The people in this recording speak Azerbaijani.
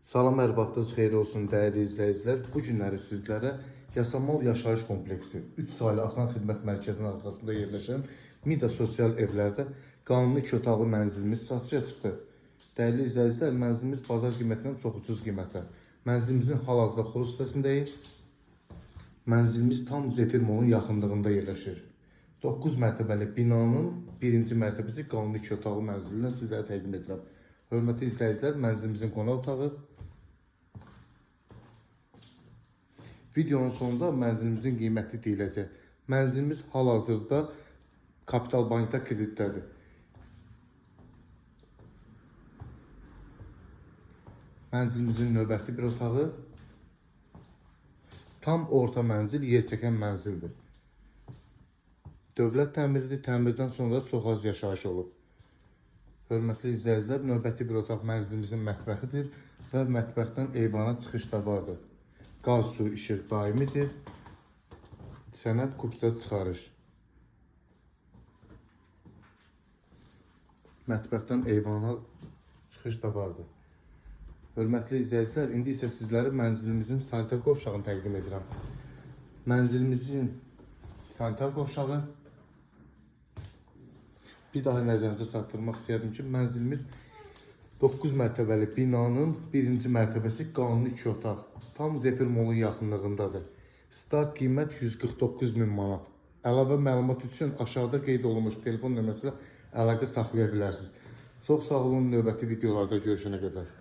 Salam, hər vaxtınız xeyir olsun dəyərli izləyicilər. Bu günləri sizlərə Yasamal Yaşayış Kompleksi 3 saylı Asan Xidmət Mərkəzinin arxasında yerləşən Mida Sosial Evlərdə qanuni 2 otaqlı mənzilimiz satışa çıxdı. Dəyərli izləyicilər, mənzilimiz bazar qiymətindən çox ucuz qiymətə. Mənzilimizin hal-hazırda Xoruz sitəsindəyik. Mənzilimiz tam Zefir Molun yaxınlığında yerləşir. 9 mərtəbəli binanın birinci mərtəbəsi qanuni 2 otaqlı mənzilindən sizlərə təqdim edirəm. Hörmətli izləyicilər, mənzilimizin qonaq otağı. Videonun sonunda mənzilimizin qiyməti deyiləcək. Mənzilimiz hal-hazırda Kapital Bankda kreditdədir. Mənzilimizin növbəti bir otağı. Tam orta mənzil, yer çəkən mənzildir. Dövlət təmiridir. Təmirdən sonra çox az yaşayış olub. Hörmətli izləyicilər, növbəti bir otaq mənzilimizin mətbəxidir və mətbəxdən eyvana çıxış da vardır. Qaz, su, işıq daimidir. Sənəd, kupça çıxarış. Mətbəxdən eyvana çıxış da vardır. Hörmətli izləyicilər, indi isə sizlərə mənzilimizin sanitar qovşağını təqdim edirəm. Mənzilimizin sanitar qovşağı. Bir daha nəzərinizə çatdırmaq istəyərdim ki, mənzilimiz 9 mərtəbəli binanın birinci mərtəbəsi qanuni 2 otaq. Tam Zefir Molun yaxınlığındadır. Start qiymət 149 min manat. Əlavə məlumat üçün aşağıda qeyd olunmuş telefon nömrəsi ilə əlaqə saxlaya bilərsiniz. Çox sağ olun, növbəti videolarda görüşənə qədər.